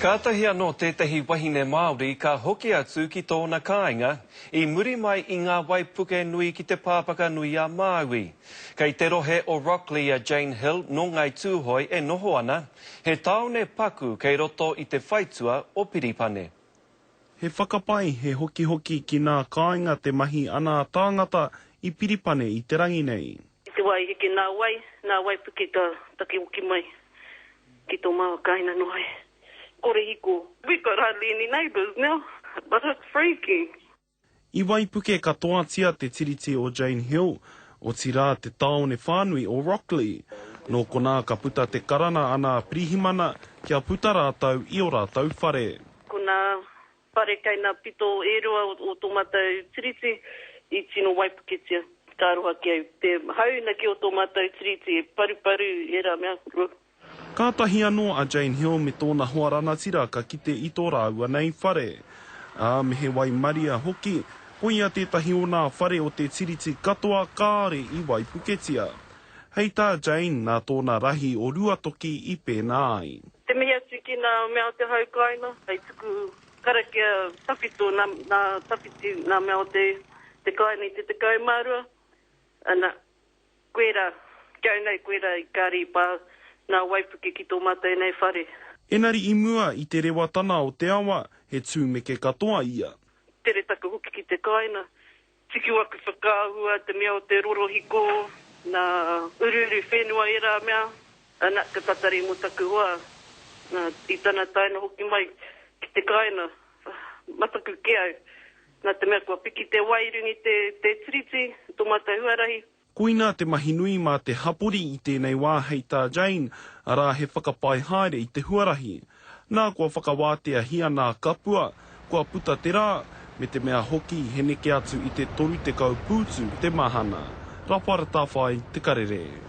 Kātahi anō tētahi wahine Māori ka hoki atu ki tōna kāinga i muri mai i ngā waipuke nui ki Te Pāpaka-nui-a-Māui. Kei te rohe o Rocklea a Jane Hill nō Ngāi Tūhoe e noho ana, he tāone paku kei roto i te whaitua o Piripane. He whakapai, he hokihoki ki nā kāinga te mahi a nā tāngata i Piripane i te rangi nei. I te wā i heke nā wai, nā waipuke ka takiwoki mai ki tō māua kāinga noho ai. Kore hiko. We got hardly any neighbours now, but it's freaky. I waipuke katoatia te tiriti o Jane Hill, otirā te tāone whānui o Rocklea. Nō konā ka puta te karana a nā pirihimana kia puta rātou i ō rātou whare. Ko nā Whare kei na pito e rua o to matou tiriti i tino waipuketia. Ka aroha ki au te hauna ki o to matou tiriti e paruparu era mea. Kātahi anō a Jane Hill me tōna hoa ranatira ka kite i tō rāua nei whare. Ā, me he waimaria hoki, koia tētahi o nā whare o te tiriti katoa kāore i waipuketia. Hei tā Jane, nā tōna rahi o Ruatoki i pēnā ai. Te mihi atu ki nā mea o te hau kāinga, hei tuku karakia tawhito nā, nā tawhiti nā mea o te, te kāinga i te 12, ana, koirā, ki au nei koirā i kāri i pā nā waipuke ki tō mātou nei whare. Enari i mua i te rewatana o te awa, he tūmeke katoa ia. Tere taku hoki ki te kāinga, Tiki waku whakaahua, te mea o te rorohiko, na uruuru whenua era mea, ana ka tatari mo taku hoa, na i tana taena hoki mai ki te kaina, mataku ke au, na te mea kua piki te wai i runga i te te tiriti, to matou huarahi. Koinā te mahi nui mā te hapori i tēnei wā hei tā Jane, arā he whakapai haere i te huarahi. Nā kua whakawāteahia nā kapua, kua puta te rā, me te mea hoki he neke atu i te 30 pūtu te mahana. Rawhara Tawhai, Te Karere.